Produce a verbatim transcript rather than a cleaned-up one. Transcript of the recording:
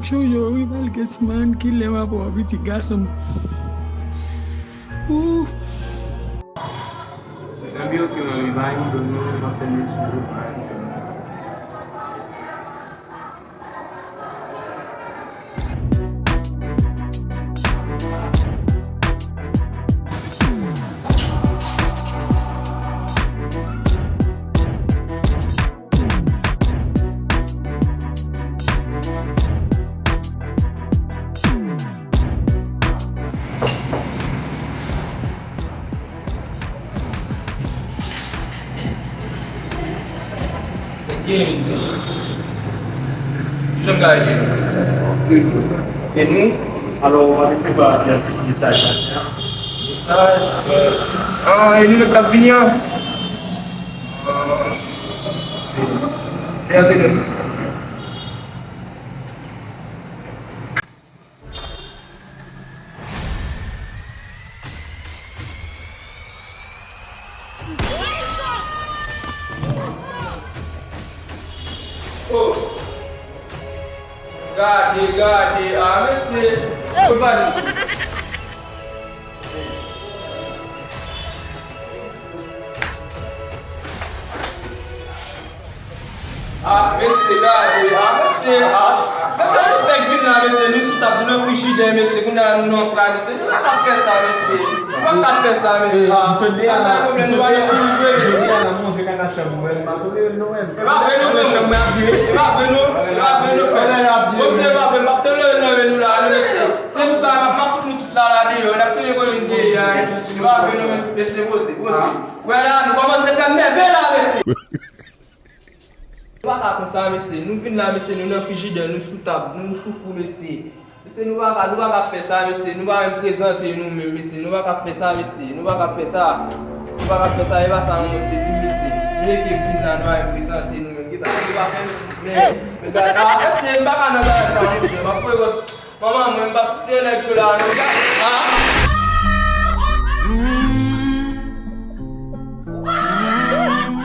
Jojo, Rivalges, man, kilè m ap wè w, pitit gason m? Ooh. Medam yo, ki yon rival, m donn nou, m ap tande sou rival. Jan ka ede nou? E nou? Alò, w ap resevwa mesaj la. Mesaj? Ah, e nou menm k ap vini an? Ah, e antre nou. Oh! Gade, gade, ah, mesye. Yo pa di. Ah, mesye, gade, ah, mesye, ah. Mesye, nou fèk vin la, mesye, nou sou tab, nou nan frijidè, mesye, kounye a nou nan pla, mesye, nou pa ka fè sa, mesye. Nou pa ka fè sa, mesye, ah. Misye deyò la, misye deyò la, misye deyò la, manje kaka chanm mwen, m pa tolere l non, menm. E pa vre non, menm. Chanm mwen ap vire. E pa vre non, e pa vre non, frè. Bon, e pa vre, m ap tolere non, men nou la, nou, mesye. Se pou sa, m ap, m ap fout nou tout la, la, deyò, n ap tounen konnen nou deyò, e pa vre non, mesye, poze, poze. Wè la, nou kòmanse fè m nève la, mesye. Nou pa ka konsa, mesye. Nou vin la, mesye, nou nan frijidè, nou sou tab, nou sou fou, mesye. Mesye, nou pa ka, nou pa ka fè sa, mesye. Nou pa menm prezante nou menm, mesye. Nou pa ka fè sa, mesye. Nou pa ka fè sa. Nou pa ka fè sa, e pa sa yon moun te di m, mesye. Nou leve vin la, nou pa menm prezante nou menm. Gen bagay nou pa fè, mesye. Men, men, gade, ah, mesye, m pa ka nan bagay sa, monchè. M ap voye wòt manman mwen, m p ap site nèg yo la, non.